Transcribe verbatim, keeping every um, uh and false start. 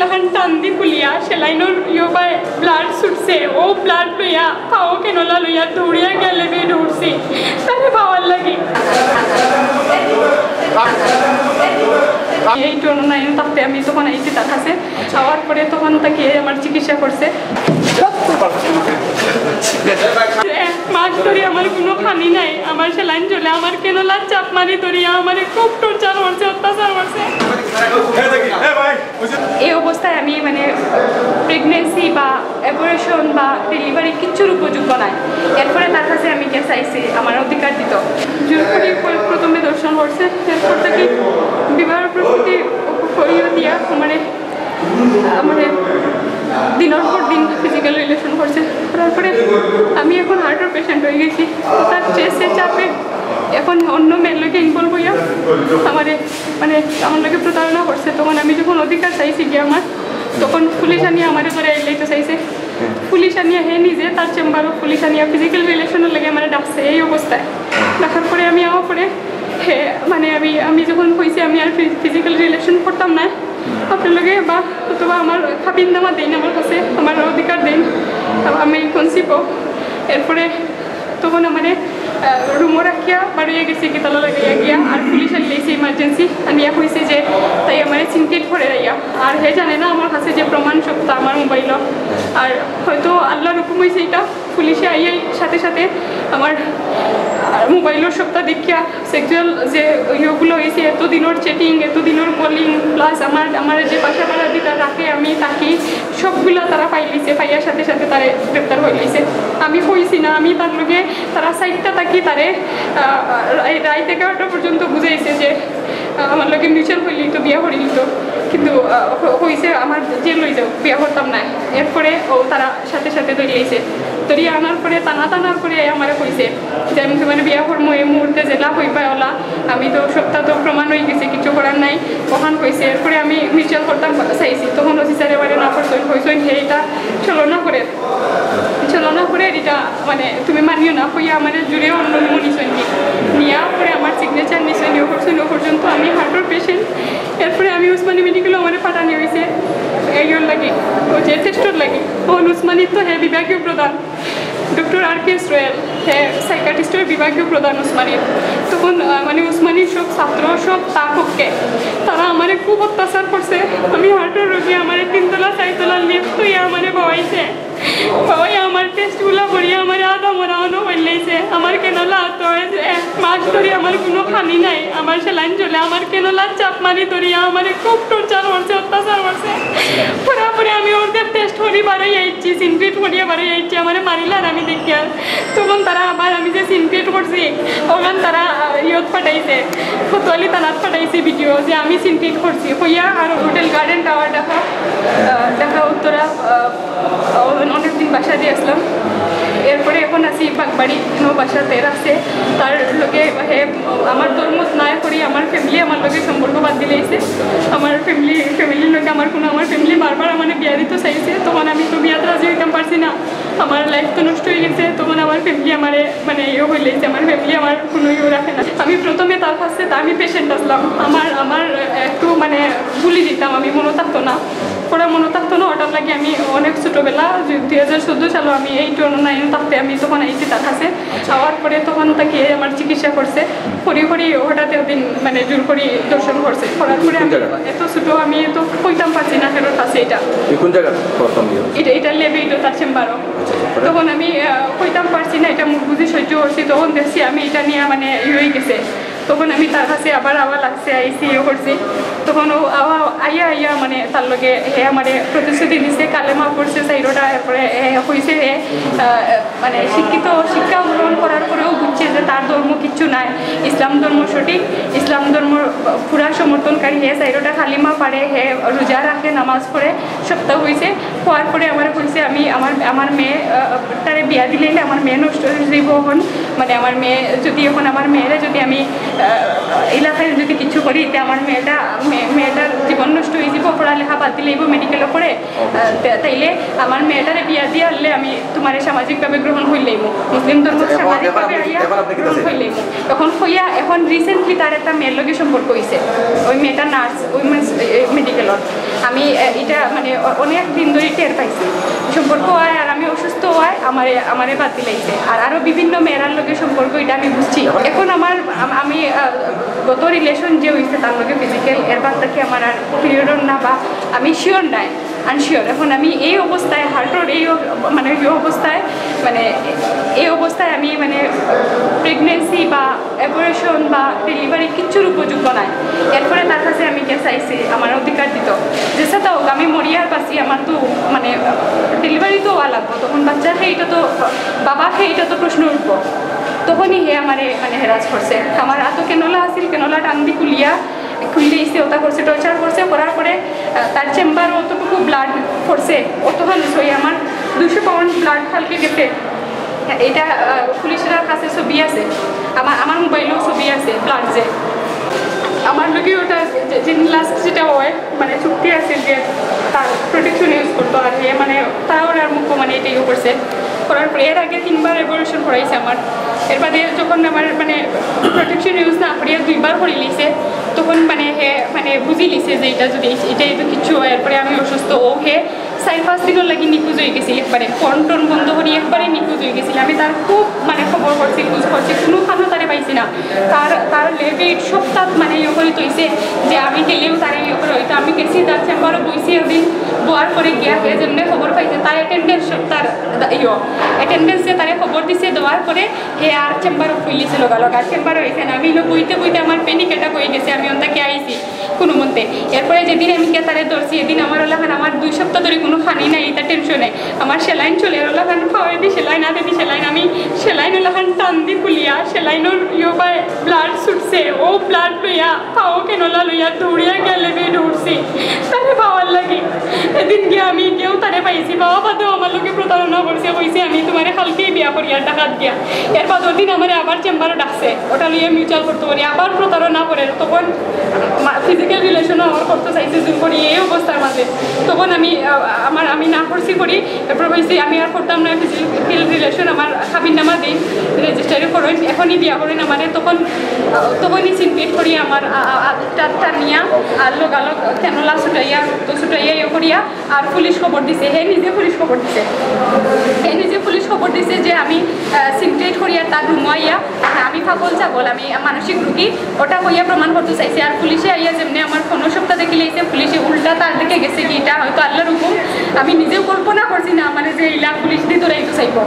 লাখান টান দি খুলিয়া সেলাইনর ইয়ো বায় ব্লাড ছুটছে, ও ব্লাড লইয়া, পাও কেনলা লইয়া দৌড়িয়া গেলে বে দৌড়ছি তারে পাওয়ার লাগি। এই টর্ন নাইন থাকতে আমি তখন আইছি তার কাছে, আওয়ার পরে তখন তাকে আমার চিকিৎসা করছে। এক মাস ধরে আমার কোনো খানি নাই, আমার সেলাইন চলে, আমার কেনলা চাপ মারি ধরিয়া আমারে খুব টর্চার করছে, অত্যাচার করছে। এই অবস্থায় আমি মানে প্রেগন্যান্সি বা অ্যাবর্শন বা ডেলিভারি কিচ্ছুর উপযুক্ত নাই। এরপরে তার কাছে আমি গিয়া চাইছি আমার অধিকার দিত। জোর করি প্র-, প্রথমে ধর্ষণ করছে, এরপর তাকে বিবাহ প্রস্তুতি করিয়ে দিয়া মানে আমারে দিনের পর দিন ফিজিক্যাল রিলেশন করছে। করার পরে আমি এখন হার্টের পেশেন্ট হয়ে গেছি। তার চেস্টে চাপে এখন অন্য মেয়ের লগে ইনভলভ হইয়া আমারে মানে আমার লগে প্রতারণা করছে। তখন আমি যখন অধিকার চাইছি গিয়া আমার, তখন পুলিশ আনিয়া আমারে ধরে এলাইতে চাইছে। পুলিশ আনিয়া হে নিজে তার চেম্বারও পুলিশ আনিয়া ফিজিক্যাল রিলেশনের লগে আমারে ডাকছে এই অবস্থায়। ডাকার পরে আমি আমার পরে হে মানে আমি আমি যখন কইছি আমি আর ফিজিক্যাল রিলেশন করতাম না আপনার লগে, বা অথবা আমার খাবিন দামা দেন আমার কাছে, আমার অধিকার দেন, আমি কনসিভ হোক। এরপরে তখন আমারে রুমও রাখিয়া বারোইয়া গেছে কি তালা লাগাইয়া গিয়া, আর পুলিশ আনিলাইছে ইমার্জেন্সি আনিয়া কইছে যে তাই আমারে সিনক্রেট করে রাইয়া। আর হে জানে না আমার কাছে যে প্রমাণ সবটা আমার মোবাইলও। আর হয়তো আল্লাহর হুকুম হইছে এটা, পুলিশে আইয়াই সাথে সাথে আমার মোবাইলর সবটা দেখিয়া সেক্সুয়াল যে ইয়েগুলো হয়েছে, এত দিনের চেটিং, এত দিনের কলিং, প্লাস আমার আমার যে বাসা ভাড়া দিতা রাখে আমি থাকি, সবগুলা তারা পাইলিছে, পাইয়ার সাথে সাথে তারে গ্রেপ্তার হইলিছে। আমি কইছি না, আমি তার লগে তারা সাইডটা থাকি তারে আহ, এই রাইত এগারোটা পর্যন্ত বুঝাইছে যে আহ, আমার লগে মিউচুয়াল হইলি তো বিয়া করিলি তো, কিন্তু আহ, হ- হইছে আমার জেল হয়ে যাও, বিয়া করতাম না। এরপরে ও তারা সাথে সাথে ধরিয়ে আইছে, ধরিয়ে আনার পরে টানা টানার পরে আমারে কইছে যে আমি তোমার বিয়া করবো এই মুহূর্তে, যেলা হইবা ওলা, আমি তো সবটা তো প্রমাণ হয়ে গেছে, কিছু করার নাই। ওখান কইছে, এরপরে আমি মিউচুয়াল করতাম চাইছি, তখন ওসি স্যার এবারে না করছেন, কইছেন হে এটা ছলনা করে, ছলনা করে এটা মানে তুমি মানিও না, কইয়া আমার জুড়ে অন্য নিমো নিছেন কি, নিয়া পরে আমার সিগনেচার নিছেন, ও করছেন, ও পর্যন্ত আমি হার্টের পেশেন্ট। এরপরে আমি উসমানী মেডিকেল আমারে পাঠানি হয়েছে এইগুলোর লাগি, ও যে টেস্টর লাগি। তখন উসমানীর তো হে বিভাগীয় প্রধান ডক্টর আর কে সোহেল, হে সাইকাট্রিস্টের বিভাগীয় প্রধান উসমানীর। তখন আহ, মানে উসমানীর সব ছাত্র, সব তার পক্ষে, তারা আমারে খুব অত্যাচার করছে। আমি হার্টের রোগী, আমারে তিনতলা চারতলা লিফট হইয়া আমারে বাবাইছে, বাবাই আমার টেস্টগুলা করিয়া আমারে আধা মরা অনো হইলাইছে। আমার কেনলা আত হয়েছে, এক মাস ধরে আমার কোনো খানি নাই, আমার সেলাইন চলে, আমার কেনলা চাপ মারি ধরিয়া আমারে খুব টর্চার করছে, অত্যাচার করছে। পরে পরে আমি ওদের টেস্ট করি বারোই আইছি, সিনক্রেট করিয়া বারোই আইছি, আমারে মারিলার আমি দেখিয়ার। তখন তারা আবার আমি যে সিনক্রেট করছি, ওখান তারা আহ, ইয়ত পাঠাইছে, কোতোয়ালি থানাত পাঠাইছে ভিডিও যে আমি সিনক্রেট করছি। হইয়া আর হোটেল গার্ডেন টাওয়ার ঢাকা, আহ, ঢাকা উত্তরা, আহ, অনেকদিন বাসা দিয়ে আসলাম। এরপরে এখন আছি বাগবাড়ি, কোনো বাসাতে রাখছে। তার লগে হে আমার ধর্ম নাই করি আমার ফ্যামিলি আমার লগে সম্পর্ক বাদ দিলে এসে আমার ফ্যামিলি ফ্যামিলির লগে আমার কোনো আমার ফ্যামিলি বারবার আমার বিয়া দিতে চাইছে, তখন আমি তো বিয়াত রাজি হইতাম পারছি না। আমার লাইফ তো নষ্ট হয়ে গেছে, তখন আমার ফ্যামিলি আমারে মানে ইয়ে হইলে যে আমার ফ্যামিলি আমার কোনো ইয়ে রাখে না। আমি প্রথমে তার কাছে তা আমি পেশেন্ট আসলাম, আমার আমার একটু মানে ভুলি দিতাম, আমি মনে থাকতো না, পড়া মনে থাকতো না। ওটার লাগে আমি অনেক ছোটোবেলা দুই হাজার চোদ্দো সালে আমি এইট নাইন থাকতে আমি তখন আইছি তার কাছে। আওয়ার পরে তখন তাকে আমার চিকিৎসা করছে, করি করি হঠাৎ একদিন মানে জোর করি ধর্ষণ করছে। করার পরে আমি এত ছোটো, আমি তো কইতাম পারছি না কারোর কাছে এটা। এটা এটা লেবে এটা তার চেম্বারও। তখন আমি আহ, কইতাম পারছি না, এটা মুখ বুঝি সহ্য করছি। তখন দেখছি আমি এটা নিয়ে মানে ইয়ে হয়ে গেছে। তখন আমি তার কাছে আবার আওয়া লাগছে, আইসি ইয়ে করছি। তখন ও আওয়া আইয়া আইয়া মানে তার লগে হে আমারে প্রতিশ্রুতি দিছে, কালেমা পড়ছে চাইরোটা, এরপরে হে কইছে হে আহ, মানে শিক্ষিত শিক্ষা গ্রহণ করার পরেও বুঝছে যে তার ধর্ম কিচ্ছু নাই, ইসলাম ধর্ম সঠিক, ইসলাম ধর্ম পুরা সমর্থনকারী। হে চাইরোটা কালিমা পারে, হে রোজা রাখে, নামাজ পড়ে, সপ্তাহ হইছে। হওয়ার পরে আমার কইছে আমি আমার আমার মেয়ে আহ, তারে বিয়া দিলে আমার মেয়ে নষ্ট হয়ে যাইব। এখন মানে আমার মেয়ে যদি এখন আমার মেয়েরে যদি আমি আহ, এলাকায় যদি কিছু করি তে আমার মেয়েটা মেয়ে- মেয়েটার জীবন নষ্ট হয়ে যাবো, পড়ালেখা বাদ দিলাইবো মেডিকেল পড়ে। আহ, তা- তাইলে আমার মেয়েটারে বিয়া দিয়া আনলে আমি তোমারে সামাজিকভাবে গ্রহণ করিলাইমু, মুসলিম ধর্ম আচ্ছা, এখন- সামাজিকভাবে এখন আপনি কি- আইয়া এখন আপনি কি গ্রহণ করছেন? করিলাইমু। এখন কইয়া, এখন রিসেন্টলি তার একটা মেয়ের লগে সম্পর্ক হইছে। ওই মেয়েটা নার্স, ওই মেডিকেলর। আমি আহ, এটা মানে অ- অনেক দিন ধরে টের পাইছি। সম্পর্ক হয় আর আমি অসুস্থ হয়, আমারে আমারে বাদ দিলাইছে। আর আরো বিভিন্ন মেয়েরার লগে সম্পর্ক, এটা আমি বুঝছি। এখন আমার আম- আমি আহ, গত রিলেশন যে হইছে তার লগে ফিজিক্যাল, এর বাদ থাকি আমার আর পিরিয়ড না বা আমি শিওর নাই, আনশিওর। এখন আমি এই অবস্থায়, হার্টর এই অব- মানে এই অবস্থায়, মানে এই অবস্থায় আমি মানে প্রেগনেন্সি বা অ্যাবর্শন বা ডেলিভারি কিচ্ছুর উপযুক্ত নাই। এরপরে তার কাছে আমি কেস আইছি আমার অধিকার দিত। যেসে তা হোক, আমি মরিয়ার বাসি, আমার তো মানে ডেলিভারি তো হওয়া লাগবো। তখন বাচ্চার খেয়ে তো, বাবা খেয়ে তো প্রশ্ন উঠবো। তখনই হে আমারে মানে হেরাস করছে। আমার আতো কেনলা আছিল, কেনলা টান দি খুলিয়া খুললে ইসে ওটা করছে, টর্চার করছে। করার পরে আহ, তার চেম্বারও অতটুকু ব্লাড পড়ছে, অতখান সই আমার দুশো পাউন্ড ব্লাড কালকে গেছে। এটা আহ, পুলিশের কাছে ছবি আছে, আমার আমার মোবাইলেও ছবি আছে ব্লাড। যে আমার লগে ওটা যে- যে লাস্ট যেটা হয়, মানে চুক্তি আছে যে তার প্রোটেকশন ইউজ করতো, আর হে মানে তারা ওনার মুখ মানে এটা ইয়ে করছে। করার পরে এর আগে তিনবার অ্যাবর্শন করাইছে আমার। এর বাদে যখন আমার মানে প্রোটেকশন ইউজ না করিয়া দুইবার করি লিছে, তখন মানে হে মানে বুঝি লিছে যে এটা যদি এটা তো কিচ্ছু হয়। এরপরে আমি অসুস্থ, ও হে চার পাঁচ দিনের লাগি নিখোঁজ হয়ে গেছিল, একবারে ফোন টোন বন্ধ করি একবারে নিখোঁজ হয়ে গেছিল। আমি তার খুব মানে খবর করছি, খোঁজ করছি, কোনো খানো তারে পাইছি না। তার তার লেভেট সপ্তাহ মানে ইয়ে করে তৈছে যে আমি গেলেও তারে ইয়ে করে হইতো। আমি গেছি তার চেম্বারও বইছি একদিন, বওয়ার পরে গিয়া হে যেমনি খবর পাইছে তার অ্যাটেন্ডেন্স সব তার ইয়ে অ্যাটেন্ডেন্সে তারে খবর দিছে। দেওয়ার পরে হে আর চেম্বারও খুলিছে লগালগ, আর চেম্বারও হয়েছে না। আমি ইনো বইতে বইতে আমার প্যানিক অ্যাটাক হয়ে গেছে, আমি ওনটাকে আইছি কোনো মতে। এরপরে যেদিন আমি গিয়া তারে ধরছি, এদিন আমার ওলাখান আমার দুই সপ্তাহ ধরে কোনো খানি নাই, এটা টেনশনে আমার সেলাইন চলে, ওলাখান খাওয়াই দি সেলাইন, আতে দি সেলাইন, আমি সেলাইন ওলাখান টান দি খুলিয়া সেলাইনর ইয়ে পায় ব্লাড ছুটছে, ও ব্লাড লইয়া পাও কেনলা লইয়া দৌড়িয়া গেলে বেড উঠছি তারে পাওয়ার লাগি। এদিন গিয়া আমি কেউ তারে পাইছি, বাবা বাদেও আমার লগে প্রতারণা করছে, কইছে আমি তোমারে কালকেই বিয়া করি আর ডাকাত গিয়া। এর বাদ ওদিন আমারে আবার চেম্বারও ডাকছে, ওটা লইয়া মিউচুয়াল করতে করি, আবার প্রতারণা করে। তখন ফিজিক্যাল রিলেশনও আমার করতে চাইছে জোর করি এই অবস্থার মাঝে। তখন আমি আহ, আমার আমি না করছি করি, এরপর কইছি আমি আর করতাম না ফিজিক্যাল রিলেশন, আমার হাবির নামা দিন রেজিস্টারি করইন, এখনই বিয়া করইন আমারে। তখন আহ, তখনই সিনপেট করি আমার আহ, আহ, আহ, টাটটা নিয়া আর লোকালোক কেনলা ছুটাইয়া রক্ত ছুটাইয়া ইয়ে করিয়া আর পুলিশ খবর দিছে, হে নিজে পুলিশ খবর দিছে। হে নিজে পুলিশ খবর দিছে যে আমি সিনট্রেট করিয়া তার রুমো আইয়া, আর আমি পাগল ছাগল, আমি মানসিক রুগী, ওটা কইয়া প্রমাণ করতে চাইছে। আর পুলিশে আইয়া যেমনি আমার ফোনর সবটা দেখিলাইছে, পুলিশে উল্টা তার দিকে গেছে কি, এটা হয়তো আল্লাহর হুকুম। আমি নিজেও কল্পনা করছি না, মানে যে ইলা পুলিশ দিয়ে ধরাইতে চাইবো।